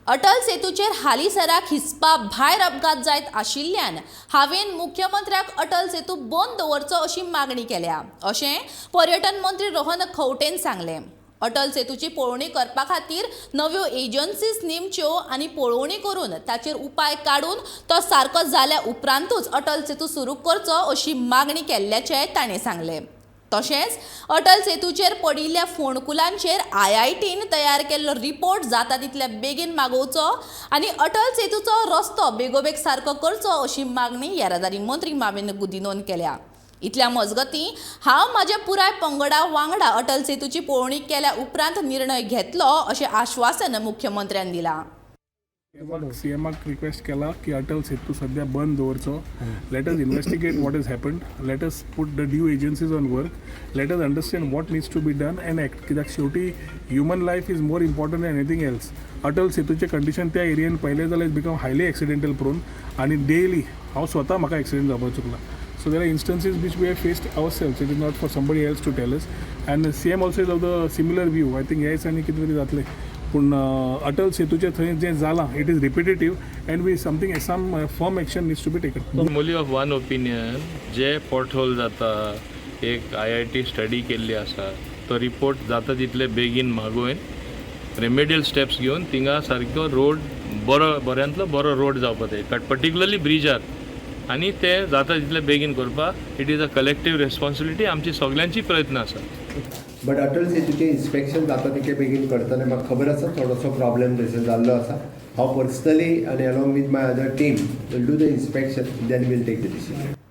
अटल सेतूचेर हालींसराक हिसपा भायर अपघात जायत आशिल्ल्यान हांवें मुख्यमंत्र्याक अटल सेतू बंद दवरचो अशी मागणी केल्या, अशें पर्यटन मंत्री रोहन खंवटेन सांगलें. अटल सेतूची पळोवणी करपा खातीर नव्यो एजन्सीज नेमच्यो आनी पळोवणी करून ताचेर उपाय काडून तो सारको जाल्या उपरांतूच अटल सेतू सुरू करचो अशी मागणी केल्ल्याचें ताणें सांगलें. तशेंच अटल सेतूचेर पडिल्ल्या फोंडकुलांचेर आयआयटीन तयार केल्लो रिपोर्ट जाता तितल्या बेगीन मागोवचो आनी अटल सेतूचो रस्तो बेगोबेग सारको करचो अशी मागणी येरादारी मंत्री माविन गुदिन्होन केल्या. इतल्या मजगतीं, हांव म्हाज्या पुराय पंगडा वांगडा अटल सेतूची पळोवणी केल्या उपरांत निर्णय घेतलो अशें आश्वासन मुख्यमंत्र्यान दिलां. सीएमाक रिक्वेस्ट केला की अटल सेतू सध्या बंद दवरचो. Let us investigate what is happened. Let us put the due agencies on work. Let us understand what needs to be done and act, कित्याक शेवटी human life is more important than anything else. Atal सेतूचें condition त्या एरियेन पळयलें जाल्यार become highly accidental prone आनी daily हांव स्वता म्हाका accident जावपाक चुकला. So there are instances which we have faced ourselves. It is not for somebody else to tell us. And CM also is of the similar view. I think ह्या दिसांनी कितें तरी जातलें, पूण अटल सेतूचें थंय जें जालां, it is repetitive and we something some firm action needs to be taken. Only of one opinion. जे पोटहोल जाता, एक आयआयटी स्टडी केल्ली आसा. तो रिपोर्ट जाता तितले बेगीन मागोवन रेमेडियल स्टेप्स घेवन थिंगा सारको रोड बरो, बऱ्यांतलो बरो रोड जावपा जाय, पर्टिक्युलरली ब्रिजार, आनी ते जाता तितले बेगीन करपाक it is a collective responsibility. आमची सगल्यांची प्रयत्न आसा. बट अटल सेतूचें इन्स्पेक्शन जाता तितले बेगीन करतले. म्हाका खबर आसा, थोडोसो प्रॉब्लेम थंयसर जाल्लो आसा. हांव पर्सनली आनी along with my other team will do the inspection, then will take the decision.